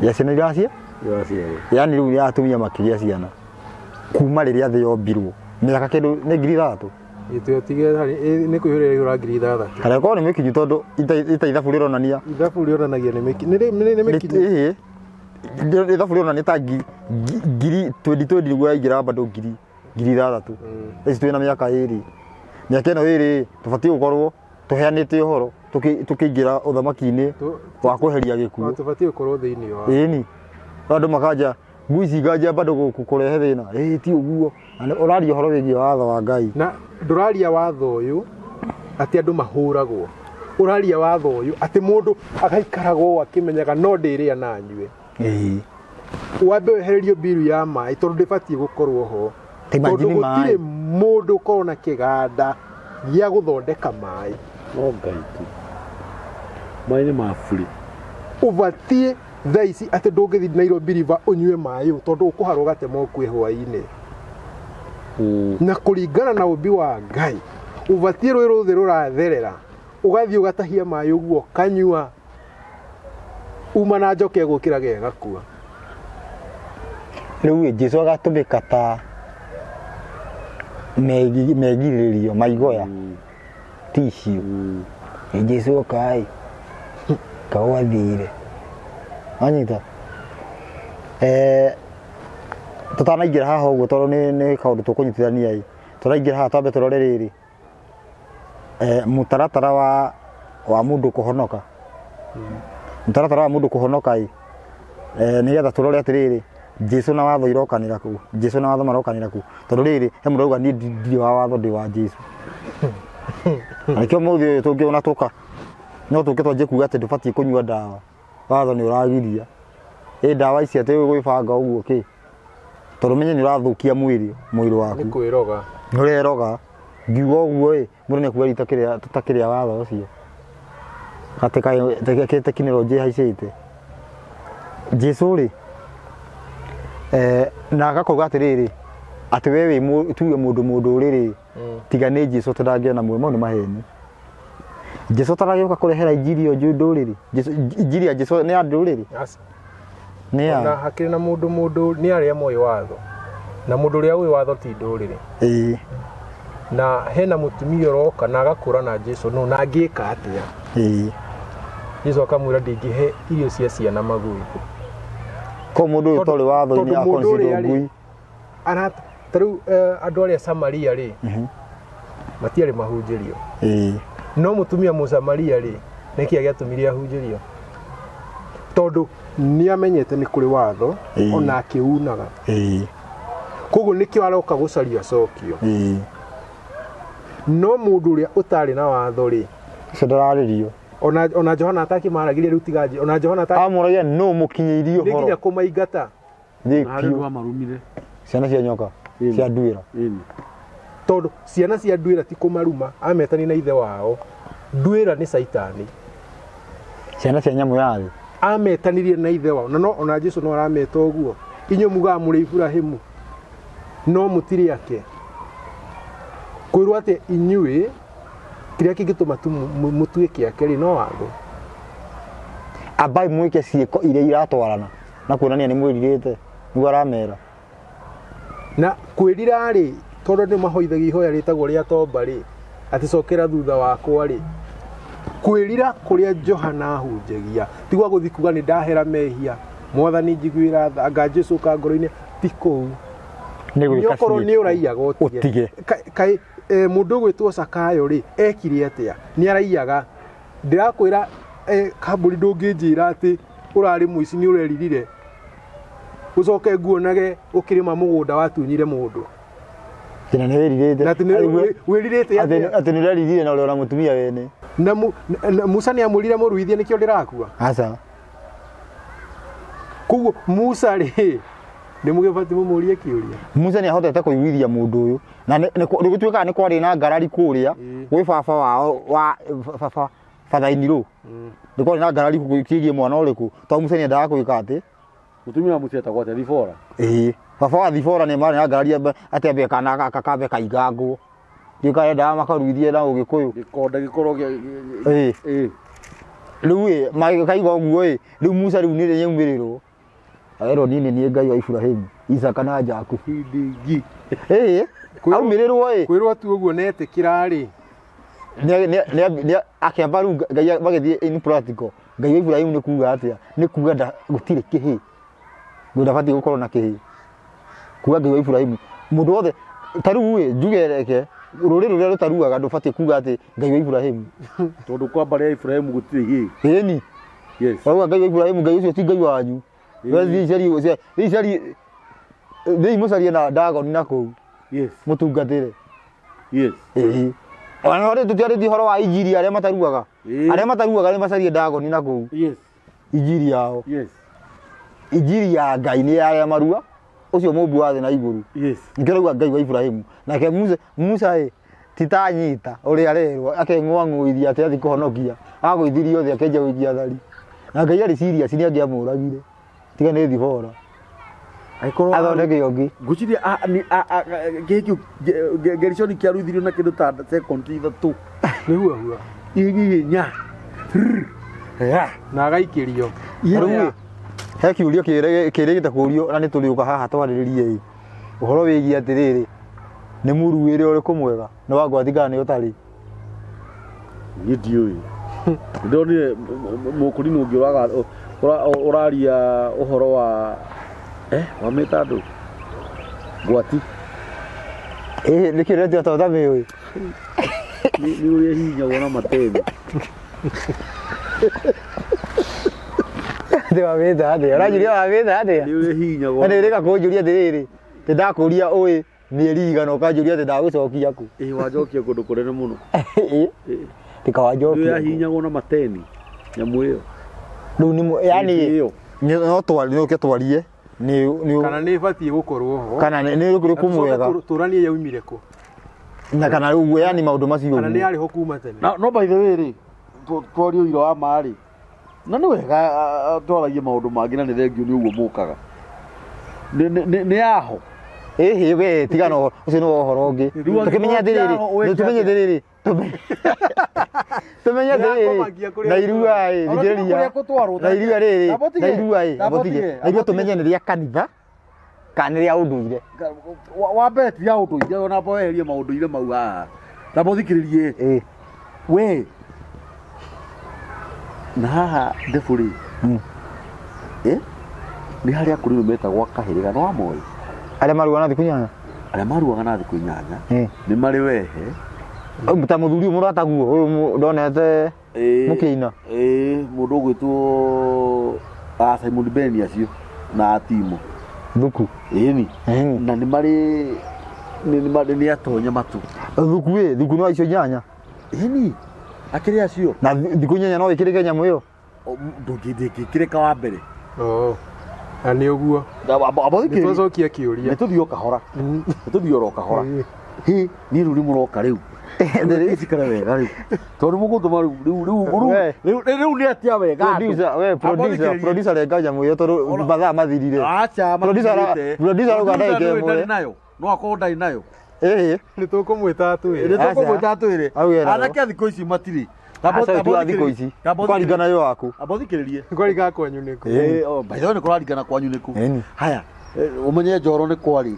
ya ciana iracia Iraciarwo. yani rĩu ya atumia makĩgĩa ciana kuma rĩrĩa thĩ yombirwo mĩaka kĩndũ nĩ 6,000 Ĩtũtige harĩ nĩ kũihũrĩra ihũra 6,000. Kana ĩkorwo nĩ mĩkinyu tondũ ita ithabu rĩronania Ithabu rĩonanagia nĩ mĩkinyu. Nĩ mĩkinyu. Ĩhĩ. Ithabu rĩronania ta ngiri 2020 nĩguo yaingĩra bado 6,000. Thaa ici twĩna mĩaka ĩrĩ. Mĩaka ĩno ĩrĩ tũbatiĩ gũkorwo tũheanĩte ũhoro tũkĩingĩra ũthamaki-inĩ wa kweheria gĩkuũ. Tũbatiĩ gũkorwo thĩinĩ wa. Ĩni. Andũ makanja ngui ici ikanja bado kũrehe thĩna. Ĩĩ ti ũguo. Na ũraria ũhoro wĩgiĩ watho wa Ngai. Na ndũraria watho ũyũ atĩ andũ mahũragwo. Ũraria watho ũyũ atĩ mũndũ agaikaraga ũũ akĩmenyaga no ndĩrĩa na nyue. Ĩĩ. Wambe wehererio mbiru ya maĩ tondũ ndĩbatiĩ gũkorwo ho. Ta imagine Tondũ gũtirĩ maĩ. mũndũ ũkorwo na kĩganda gĩa gũthondeka maĩ. No Ngai tu. Maĩ nĩ ma burĩ. Ũbatiĩ thaa ici atĩ ndũngĩthiĩ Nairobi River ũnyue maĩ ũũ tondũ ũkũharwo gatema ũkue hwaĩ-inĩ. Na kũringana na ũmbi wa Ngai ũbatiĩ rũĩ rũthĩ rũratherera ũgathiĩ ũgatahia maĩ ũguo ũkanyua uma na njoka ĩgũkĩra gegakua. Rĩu Jesũ agatũmĩka ta megirĩrĩrio maigoya tissue. Jesũ oka ĩ kagwathire. Wanyita? Tũtanaingĩra haha ũguo tondũ nĩ kaũndũ tũkũnyitithania ĩ, tũraingĩra haha twambe tũrore rĩrĩ, mũtaratara wa mũndũ kũhonoka. Mũtaratara wa mũndũ kũhonoka ĩ, nĩgetha tũrore atĩrĩrĩ, Jesũ na watho irokanĩra kũ? Jesũ na watho marokanĩra kũ? Tondũ rĩrĩ, he mũndũ ũrauga niĩ ndirĩ wa watho ndĩ wa Jesũ. Na nĩkĩo ũmũthĩ ũyũ tũngĩona tũka, no tũke twanjie kuga atĩ ndũbatiĩ kũnyua ndawa, watho nĩ ũragiria. Ĩ ndawa ici atĩ gwĩbanga ũguo kĩ? Tondũ ũmenye nĩ ũrathũkia mwĩrĩ waku. Nĩ kwĩroga. Nĩ ũreroga. Ngiuga ũguo ĩ, mũndũ nĩ ekuga tũtakĩrĩa watho ũcio. Atĩ kaĩ tekinoronjĩ ĩhaicĩte. Jesũ rĩ, na agakauga atĩrĩrĩ, atĩ we wĩ tuge mũndũ mũndũrĩrĩ, tiga nĩ Jesũ tũtangĩona muoyo, mau nĩ maheni. Jesũ ataragĩũka kũrehera injiri ĩyo ndũrĩrĩ. Injiri ya Jesũ nĩ ya ndũrĩrĩ. Nĩ ya. Na hakĩrĩ na mũndũ mũndũ nĩ arĩa moĩ watho. Na mũndũ ũrĩa ũĩ watho ti ndũrĩrĩ. Ĩĩ. Na hena mũtumia ũroka na agakũra na Jesũ no na angĩka atĩa? Ĩĩ. Jesũ akamwĩra ndingĩhe irio cia ciana magui. Ko mũndũ ũyũ ũtarĩ watho-inĩ Tondũ mũndũ aconsider ũrĩa rĩ, ngui. Ta rĩu andũ arĩa Samaria rĩ, matiarĩ mahunjĩrio. Ĩĩ. No mũtumia Mũsamaria rĩ, nĩkĩ gĩatũmire ahunjĩrio? Tondũ nĩ amenyete nĩ kũrĩ watho ona akĩunaga. Koguo nĩkĩo aroka gũcaria cokio. No mũndũ ũrĩa ũtarĩ na watho rĩ, Ũcio ndararĩrio. ona Johana atakĩmaragĩria rĩu tiga ona Johana atakĩ Amũragia nũ mũkinyĩirie nĩ nginya ũhoro. kũmaingata. Thiĩ Na harĩ biũ. ũndũ wamarumire. Ciana cia nyoka. Cia nduĩra. Ĩni. Tondũ ciana cia nduĩra ti kũmaruma, ametani na ithe wao. Nduĩra nĩ caitani. Ciana cia nyamũ ya thĩ. Ametanirie na ithe wao. Na no ona Jesu no arameta ũguo. Inyuĩ mugaga mũrĩ Iburahĩmu, no mũtirĩ ake. Kwĩrwo atĩ inyuĩ kĩrĩa kĩngĩtũma tu mũtuĩke ake rĩ no watho. Ambai mwĩke ciĩko iria iratwarana na kuonania nĩ mwĩrirĩte. Nĩguo aramera. Na kwĩrira rĩ, tondũ nĩ mahoithagia ihoya rĩtagwo rĩa tomba rĩ, atĩ cokera thutha wakwa rĩ, kwĩrira kũrĩa Johana ahunjagia ti gwa gũthiĩ kuga nĩ ndahera mehia, mwathani njiguĩra tha, anga Jesu ũka ngoro-inĩ, ti kũu. Nĩ Nĩ gwĩka okorwo nĩ ciĩko. ũraiyaga ũtige. Ũtige. Kaĩ mũndũ ũgwĩtwo Zakayo rĩ, ekire atĩa? Nĩ araiyaga. Ndĩrakwĩra kambũri ndũngĩnjĩra atĩ ũrarĩ mũici nĩ ũreririre, ũcoke nguonage ũkĩrĩma mũgũnda watunyire mũndũ. Thĩna nĩ wĩrirĩte. Na atĩ nĩ wĩrirĩte atĩa? Atĩ nĩ ũreririre na ũrĩ ona mũtumia wene. Na Musa nĩ amwĩrire mũruithie nĩkĩo ndĩrakua. Aca. Koguo Musa rĩ, nĩ mũgĩbatiĩ mũmũrie kĩũria. Musa nĩ ahotete kũiguithia mũndũ ũyũ. Na nĩ gũtuĩkaga nĩ kwarĩ na ngarari kũrĩa gwĩ baba wao wa baba bathaini rũ. Nĩ kwarĩ na ngarari ciĩgiĩ mwana ũrĩkũ. Tondũ Musa nĩ endaga gwĩka atĩ. Mũtumia wa Musa etagwo atĩa? Thibora? Ĩĩ. Baba wa Thibora nĩ marĩ na ngarari atĩ ambe kana gaka kambe kaigangwo. Ndiũĩ kana endaga makaruithie na Ũgĩkũyũ. Gĩkonde gĩkorwo gĩa Ĩĩ. Ĩĩ. Rĩu ĩ, magĩkaigua ũguo ĩ, rĩu Musa rĩu nĩ nĩaumĩrĩrwo. Agerwo niĩ nĩ niĩ Ngai wa Iburahĩmu, Isaka na Jakubu. Hĩndĩ ĩngĩ. Ĩĩ, aumĩrĩrwo ĩ, Kwĩrwo tu ũguo netĩkĩra rĩ, akĩamba rĩu Ngai magĩthiĩ in practical. Ngai wa Iburahĩmu nĩ kuga atĩa? Nĩ kuga gũtirĩ kĩhĩĩ. Mũndũ ndabatiĩ gũkorwo na kĩhĩĩ. Kuga Ngai wa Iburahĩmu. Mũndũ wothe, ta rĩu ĩ, njuge reke, rũrĩrĩ rũrĩa rũtaruaga ndũbatiĩ kuga atĩ Ngai wa Iburahĩmu. Tondũ kwa mbarĩ ya Iburahĩmu gũtirĩ ihĩĩ. Ĩni. Yes. Wauga Ngai wa Iburahĩmu, Ngai ũcio ti Ngai wanyu. We thiĩ carie, thiĩ carie, thiĩ mũcarie na Dagoni na kũu. Yes. Mũtungatĩre. Yes. Ĩĩ. Ona rĩu tũtiarĩtie ũhoro wa injiri arĩa mataruaga. Arĩa mataruaga nĩ macarie Dagoni na kũu. Yes. Injiri yao. Yes. Injiri ya Ngai nĩ ya arĩa marua. Ũcio mũmbi wa thĩ na igũrũ. Yes. Nĩkĩo rauga Ngai wa Iburahĩmu. Nake Musa, Musa ĩ, ti ta anyita ũrĩa arerwo akeng'uang'uithia atĩ athiĩ kũhonokia. Agũithirie othe akĩanjia gũikia thari. Na Ngai arĩ serious nĩ angĩamũragire. Tiga nĩ Thibora. Angĩkorwo Athondeke ũngĩ. Ngwĩciria kĩhĩ kĩu Gerishoni kĩaruithirio na kĩndũ ta sekondi ithatũ. Nĩ huahua. Inya. Na agaikĩrio. Rĩu ĩ, he kĩũria kĩrĩgĩte kũũrio na nĩ tũrĩũka haha twarĩrĩrie ĩ. Ũhoro wĩgiĩ atĩrĩrĩ, nĩ mũruĩre ũrĩkũ mwega? Nĩ wa ngwathi kana nĩ ũtarĩ? Niĩ ndiũĩ. Ndonire mũkũrinũ ũngĩ ũraria ũhoro wa wamĩta andũ ngwati. Ĩĩ nĩkĩ ũretia ta ũtamĩũĩ? Nĩ ũrĩa hihinyagwo na matemi. Atĩ wamĩta atĩa? Ũranjũria wamĩta atĩa? Nĩ ũrĩa hihinyagwo. Na nĩ ũrĩka kũnjũria atĩrĩrĩ, atĩ ndakũria ũĩ mĩeri igana ũkanjũria atĩ ndagũcokia kũ? Ĩĩ wanjokia kũndũ kũnene mũno. Ĩĩ. Tika Nĩ wanjokia. ũrĩa hihinyagwo na mateni nyamũ ĩyo. Rĩu nĩ yani Ĩyo. no twarie no twarie nĩ Kana nĩ ĩbatiĩ gũkorwo ho. kana nĩ ũrĩkũ mwega Tũranie yaumire kũ. na kana ũguo yani maũndũ macio Kana nĩ ũguo. yarĩ ho kuma tene. Na no by the way rĩ, twarie ũira wa ma rĩ, na nĩ wega twaragie maũndũ mangĩ na nĩ thengio nĩ ũguo mũkaga. Nĩ yaho. Ĩhĩ we tiga no ũcio nĩ ũhoro ũngĩ. Rĩu Tũkĩmenya angĩkorwo ti atĩrĩrĩ, yaho, wĩke tũmenye atĩa? atĩrĩrĩ, tũmenye Nĩyakomagia atĩrĩrĩ, kũrĩa na irua ĩ, Ona tiga thikĩrĩria. kũrĩa gũtwarwo, Na irua rĩrĩ, Amba ũtige, na irua ĩ, amba amba ũtige. ũtige, Na irua amba tũmenye nĩ rĩa kanitha kana nĩ rĩa ũndũire. Wa mbere ti ya ũndũire ona amba weherie maũndũire mau haha. Tamba ũthikĩrĩrie. Ĩ. We. Na haha ndebũ rĩ. Nĩ harĩa kũrĩ metagwo akahĩrĩga no amoĩ. Arĩa maruaga na thikũ inyanya? Arĩa maruaga na thikũ inyanya. Nĩ marĩ wehe. Ta mũthuri ũyũ mũrataguo ũyũ ndonete mũkĩina. Mũndũ ũgwĩtwo A Simon Ben acio na atimo Thuku. Ĩni. Ĩni. Na nĩ marĩ nĩ marĩ nĩ atonye matu. Thuku ĩ, thuku no icio inyanya. Ĩni. Akĩrĩ acio. Na thikũ inyanya no ĩkĩrĩke nyamũ ĩyo. Ndũngĩkĩrĩka wa mbere. Oo. Na nĩ ũguo. Nĩ twacokia kĩũria. Nĩ tũthiĩ o kahora. Nĩ tũthiĩ oro kahora. Hi, niĩ rĩu nĩ mũroka rĩu. Rĩu wega rĩu. Tondũ mũgũtũma rĩu rĩu rĩu We. rĩu rĩu nĩ atĩa wega andũ? Producer, we producer, Amũthikĩrĩrie. producer renga nyamũ ĩyo tondũ mathaa mathirire. Acha Producer ara- mathirĩte. producer arauga Producer ndagĩka nĩwe ĩmwe. ndarĩ nayo. No akorwo ndarĩ nayo. Ĩhĩ. Nĩ tũkũmwĩta atwĩre. Nĩ tũkũmwĩta atwĩre. Auge nayo. Anake a thikũ ici matirĩ. Aca tu thikũ ici. Kwaringana yo waku. Ambothikĩrĩrie. Kwaringana kwanyu nĩkũ. Eh, oh, by the way nĩ kũraringana kwanyu nĩkũ. Ĩni. Haya, ũmenye Njoro nĩ kwarĩ.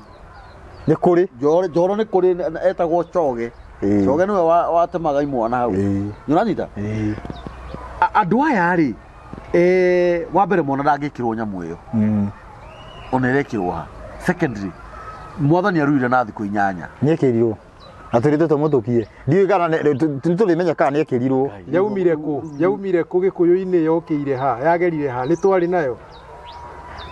Nĩ kũrĩ. Njoro Njoro nĩ kũrĩ etagwo Choge. Ĩĩ. Choge nĩwe watemaga imwana hau. Ĩĩ. Nĩ ũranyita? Ĩĩ. Andũ aya rĩ, wa mbere mwana ndangĩkĩrwo nyamũ ĩyo. Ona ĩrekĩrwo ha. Secondary, mwathani aruire na thikũ 8. Nĩ ekĩrirwo. Na tũrĩte tũmũtũkie. Ndiũĩ kana nĩ tũrĩmenya kana nĩ ekĩrirwo. Yaumire kũ? Yaumire kũ Gĩkũyũ-inĩ yokĩire ha? Yagerire ha? Nĩ twarĩ nayo.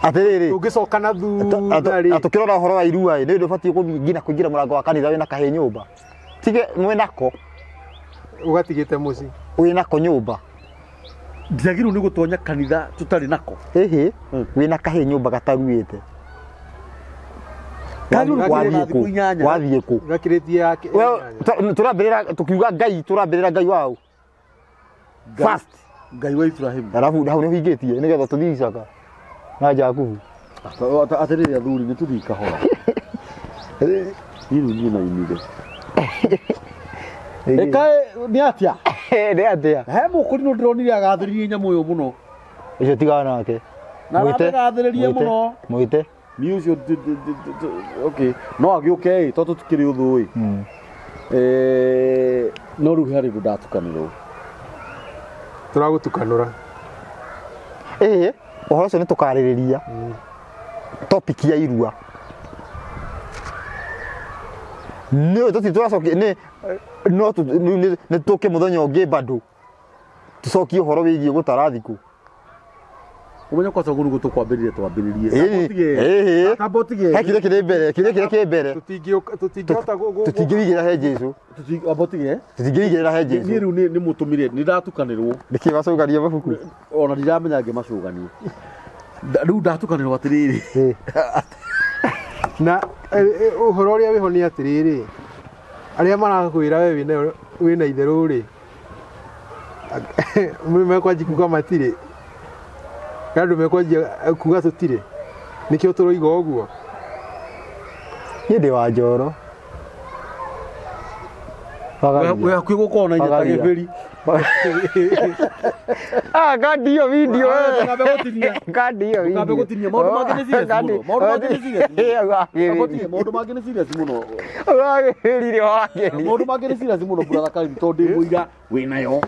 Atĩrĩrĩ. Tũngĩcoka na thutha rĩ. Tũkĩrora ũhoro wa irua ĩ, nĩ ũndũ ũbatiĩ gũthiĩ nginya kũingĩra mũrango wa kanitha wĩna kahĩĩ nyũmba. Tige mwĩnako. Ũgatigĩte mũciĩ. Wĩnako nyũmba. Ndiagĩrĩirwo nĩ gũtonya kanitha tũtarĩ nako. Ĩhĩ, wĩna kahĩĩ nyũmba gataruĩte. Kagĩrĩirwo Wathiĩ na kũ? thikũ 8. Wathiĩ kũ? Gakĩrĩtie yake. Well, tũrambĩrĩra tũkiuga Ngai, tũrambĩrĩra Ngai waũ? First. Ngai wa Ibrahim. Alafu hau nĩ ũhingĩtie nĩgetha tũthiĩ Isaka na Jakubu. Atĩrĩrĩ athuri nĩ tũthiĩ kahora. Niĩ rĩu niĩ nainire. Ĩkaĩ nĩ atĩa? Nĩ atĩa? He mũkũrinũ ndĩronire agathĩrĩrie nyamũ ĩyo mũno. Ũcio tigana nake. Na aramĩgathĩrĩria mũno. Mwĩte. Niĩ ũcio okay, no agĩũke ĩ tondũ tũtikĩrĩ ũthũ ĩ. No rĩu harĩ ũndũ ndatukanĩrwo. Tũragũtukanũra. Ĩĩ, ũhoro ũcio nĩ tũkarĩrĩria. Topic ya irua. Nĩ tũtirĩ tũracokia nĩ no nĩ tũke mũthenya ũngĩ bado. Tũcokie ũhoro wĩgiĩ gũtara thikũ. Ũmenye kwaca ũguo nĩguo tũkwambĩrĩria twambĩrĩrie. Ĩĩ. Tamba ũtige. He kĩrĩa kĩrĩ mbere, kĩrĩa kĩrĩa kĩ mbere. Tũtingĩhota Tũtingĩigĩrĩra he Jesũ. Amba ũtige. Tũtingĩigĩrĩra he Niĩ Jesũ. rĩu nĩ mũtũmire nĩ ndatukanĩrwo. Nĩkĩ wacũgania mabuku? Ona ndiramenya ngĩmacũgania. Rĩu ndatukanĩrwo atĩrĩrĩ. Ĩĩ. Na ũhoro ũrĩa wĩho nĩ atĩrĩrĩ, arĩa marakwĩra we wĩna itherũ rĩ, mekwanjia kuga matirĩ. Andũ mekwanjia kuga tũtirĩ. Nĩkĩo tũroiga ũguo. Niĩ ndĩ wa Njoro. Wĩ hakuhĩ gũkorwo na inya ta gĩbĩri. Ah, kandi hiyo video Ah, eh. ndũkambe gũtinia. Kandi hiyo video. Ndũkambe gũtinia. Maũndũ mangĩ nĩ serious mũno. Maũndũ mangĩ nĩ serious mũno. Mũno. Maũndũ mangĩ nĩ serious mũno. Wagĩrire wagĩrire. Maũndũ mangĩ nĩ serious mũno brother Karim tondũ ndĩ mũira wĩnayo.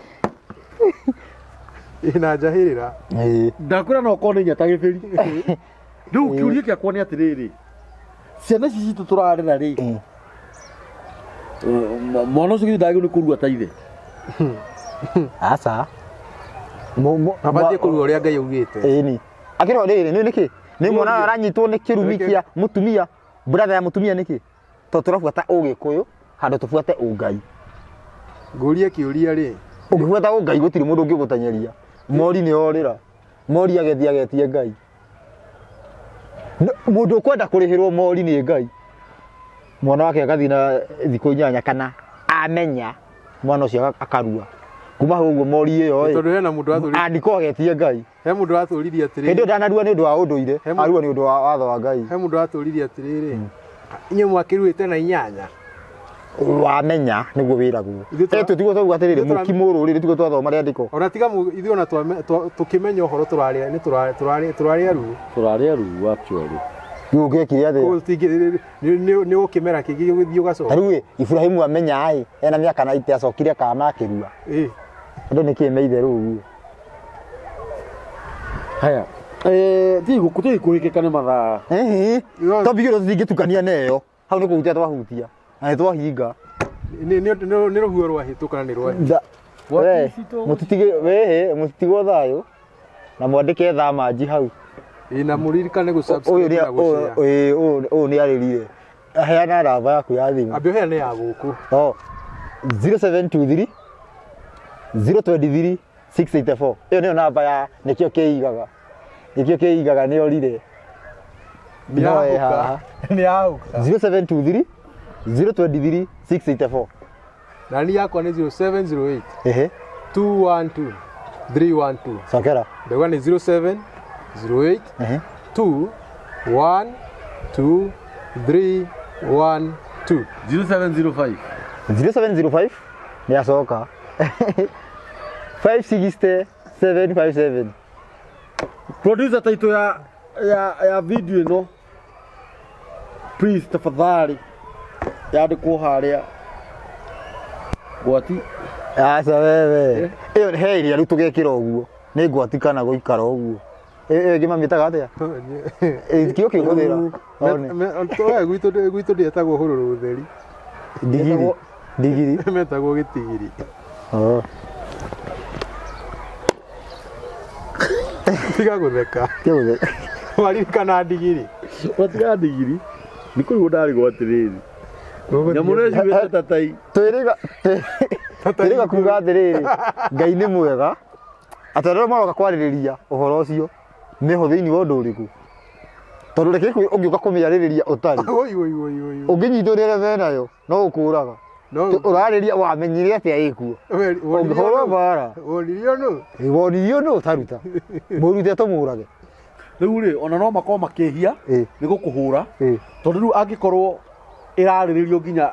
Ĩna njahĩrĩra. Ĩĩ. Ndakwĩra no ũkorwo nĩ inya ta gĩbĩri. Rĩu kĩũria gĩakwa nĩ atĩrĩrĩ, ciana ici citũ tũrarera rĩ, mwana ũcio githĩ ndagĩrĩirwo nĩ kũrua ta ithe? Aca. Mabatiĩ kũrua ũrĩa Ngai augĩte. Ĩni. Akĩrwo rĩrĩ nĩ nĩkĩ? Nĩ mwana aranyitwo nĩ kĩrumi kĩa mũtumia, brother ya mũtumia nĩkĩ? Tondũ tũrabuata ũgĩkũyũ handũ tũbuate ũngai. Ngũrie kĩũria rĩ. Ũngĩbuata ũngai gũtirĩ mũndũ ũngĩgũtenyeria. Mori nĩ orĩra. Mori agethi agetie Ngai. Mũndũ ũkwenda kũrĩhĩrwo mori nĩ Ngai. Mwana wake agathiĩ na thikũ 8 kana amenya mwana ũcio akarua. Kuma hau ũguo mori ĩyo ĩ. Tondũ hena mũndũ watũririe. Andĩko agetie Ngai. He mũndũ watũririe atĩrĩrĩ. Hĩndĩ ĩyo ndanarua nĩ ũndũ wa ũndũire, arua nĩ ũndũ wa watho wa Ngai. He mũndũ watũririe atĩrĩrĩ. Inyuĩ mwakĩruĩte na 8. Wamenya nĩguo wĩragwo. Tũtigwo twauga atĩrĩrĩ mũkimo rũrĩrĩ tiguo twathoma rĩandĩko. Ona tiga ithuĩ ona tũkĩmenya ũhoro tũrarĩa nĩ tũrarĩa ruo. Tũrarĩa ruo actually. Rĩu ũngĩekire atĩa? Nĩ gũkĩmera kĩngĩ gĩgũthiĩ ũgacoka. Rĩu ĩ, Ibrahimu amenya ĩ, ena mĩaka 90 acokire kana akĩrua. Andũ nĩkĩ me itherũ ũguo? Haya. Tiga kũhĩkĩka nĩ mathaa. Topic ĩyo tũtingĩtukania nayo. Hau nĩ kũhutia twahutia. Na nĩ twahinga. Nĩ rũhuho rwahĩtũka na nĩ rwathi. We, mũtitige wehe, mũtitigwo thayũ. Na mwandĩke thamanji hau. Ĩ, na mũririkane gũ Ũyũ subscribe nĩ na gũ share. ũyũ ũyũ ũyũ nĩ arĩrire. Heana namba yaku ya thimũ. Ambia ũheane ya gũkũ. Oh. 0723 023 684. Ĩyo nĩyo namba ya nĩkĩo kĩigaga. Nĩkĩo kĩigaga nĩ orire. Nĩ No ĩ yahũka. haha. Nĩ yahũka. 0723 023 684. Na niĩ yakwa nĩ 0708 Ehe. 212 312. Cokera. Ndauga nĩ 0708 Ehe. 2 1 2 3 1 2. 0705 0705 nĩ acoka. 560 757. Producer title ya video ĩno, please, tafadhali yandĩkwo harĩa gwati. Aca wewe. Ĩyo he ĩrĩa rĩu tũgekĩra ũguo. Nĩ ngwati kana gũikara ũguo. Ĩyo ĩngĩ mamĩtaga atĩa? Ĩ, kĩo kĩhũthĩra. One. Gwitũ ndĩetagwo hũrũrũ ũtheri. Ndigiri. Ndigiri. Metagwo gĩtigiri. Oh. Tiga gũtheka. Kĩo gũtheka. Waririkana ndigiri. Watiga ndigiri nĩ kũrigwo ndarigwo atĩrĩrĩ, nyamũ nĩ ciugĩte tatai. Twĩrĩga twĩrĩga kuga atĩrĩrĩ, Ngai nĩ mwega. Atĩ arĩa maroka kwarĩrĩria ũhoro ũcio nĩho thĩinĩ wa ũndũ ũrĩkũ? Tondũ reke ũngĩũka kũmĩarĩrĩria ũtarĩ. Oi oi oi oi. Ũngĩnyitwo nĩ arĩa menayo no ũkũraga. No. Ũrarĩria wamenyire atĩa ĩkuo? Ũngĩhũrwo mbara. Wonirio nũ? Wonirio nũ ũtaruta? Mũrute tũmũrage. Rĩu rĩ, ona no makorwo makĩhia Ĩ. nĩ gũkũhũra, Ĩ. tondũ rĩu angĩkorwo ĩrarĩrĩrio nginya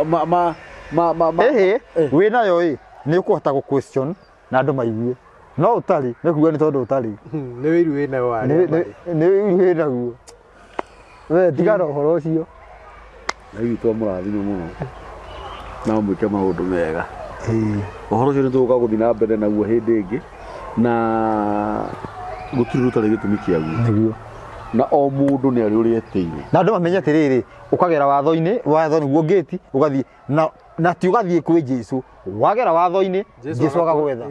ma ma ma ma ma Ĩhĩ, wĩnayo ĩ, nĩ ũkũhota gũ question na andũ maigue. No ũtarĩ, nĩ kuga nĩ tondũ ũtarĩ. Nĩ wĩiru wĩnayo Nĩ warĩa. nĩ wĩiru wĩnaguo. We tiga na ũhoro ũcio. Na ithuĩ twamũrathime mũno na mwĩke maũndũ mega. Ĩ. Ũhoro ũcio nĩ tũgũka gũthiĩ na mbere naguo hĩndĩ ĩngĩ, na gũtirĩ rũtarĩ gĩtũmi kĩaguo. Nĩguo. Na o mũndũ nĩ arĩ ũrĩa etĩire. Na andũ mamenye atĩrĩrĩ, ũkagera watho-inĩ, watho nĩguo ngĩti, ũgathiĩ na ti ũgathiĩ kwĩ Jesũ. Wagera watho-inĩ, Jesũ agagwetha.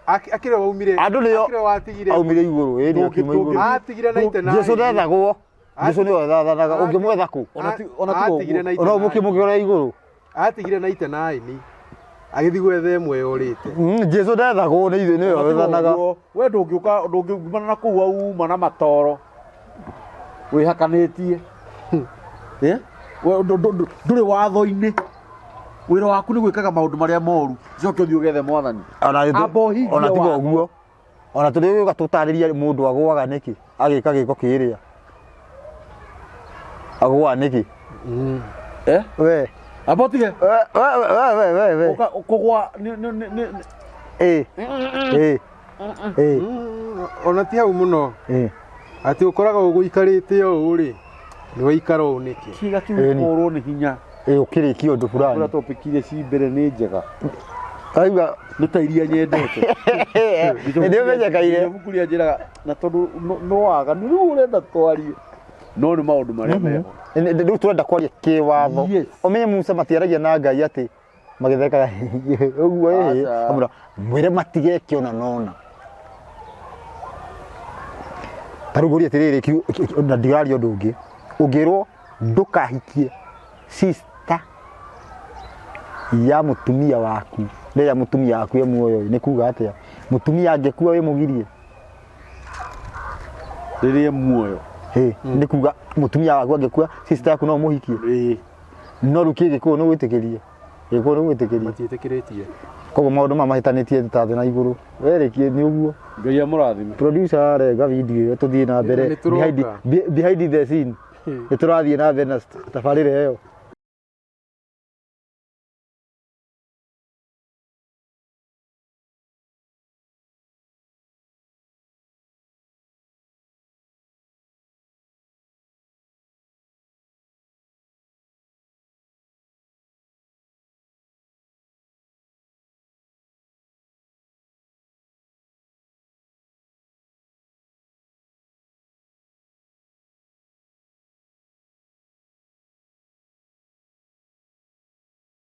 Akĩrĩ waumire. Andũ nĩo Akĩrĩ watigire. aumire igũrũ, ĩ nĩ akiuma igũrũ. Atigire na itena. Jesũ ndethagwo. Jesũ nĩwe wathanaga, ũngĩmwetha kũ? Ona ti Atigire na Ona itena. ũmũkĩmũkĩra igũrũ. Atigire na itena ini. Agĩthiĩ gwetha ĩmwe yorĩte. Jesũ ndethagwo nĩ ithuĩ, nĩwe wethanaga. We ndũngĩũka, ndũngiumana na kũu wauma na matoro wĩhakanĩtie. Eh? We ndũrĩ watho-inĩ, wĩra waku nĩ gwĩkaga maũndũ marĩa moru, coke ũthiĩ ũgethe mwathani. Amba ũhingie Ona tiga watho. ũguo, ona tũrĩ gũka tũtarĩria mũndũ agũaga nĩkĩ agĩka gĩko kĩrĩa agũaga nĩkĩ. Eh? We Amba ũtige we we we we we Ũka- kũgwa nĩ ĩ ĩ ĩ Ona ti hau mũno. Ĩ. Atĩ ũkoragwo ũgũikarĩte ũũ rĩ. Nĩ waikara ũũ nĩkĩ? Kĩga kĩu Ĩni. kũrwo nĩ hinya. Ĩ ũkĩrĩkia ũndũ Ũrĩa fulani. topic iria ci mbere nĩ njega. Aigua. Nĩ ta iria nyendete. Nĩ ũmenyekaire. Ibuku rĩa njĩraga na tondũ no waganu rĩu ũrenda twarie no nĩ maũndũ marĩa meho. Rĩu tũrenda kwaria kĩwatho. Yes. Ũmenye Musa matiaragia na Ngai atĩ magĩthekaga ũguo ĩhĩ. Aca. Amũra mwĩre matigeke ona nona. Ta rĩu ngũrie atĩrĩrĩ, na ndiraria ũndũ ũngĩ, ũngĩrwo ndũkahikie sister ya mũtumia waku rĩrĩa mũtumia waku e muoyo, nĩ kuga atĩa? Mũtumia angĩkua wĩ mũgirie? Rĩrĩa muoyo. Ĩ, nĩ kuga mũtumia waku angĩkua, sister yaku no ũmũhikie? Ĩĩ. No rĩu kĩ Gĩkũyũ nĩ gwĩtĩkĩrie? Gĩkũyũ nĩ gwĩtĩkĩrie? Matiĩtĩkĩrĩtie. Koguo maũndũ maya mahĩtanĩtie ta thĩ na igũrũ. Werĩkie nĩ ũguo. Ngai amũrathime. Producer renga video ĩyo tũthiĩ na mbere. Nĩ tũroka. Behind the scene. Nĩ tũrathiĩ na mbere na tabarĩra ĩyo.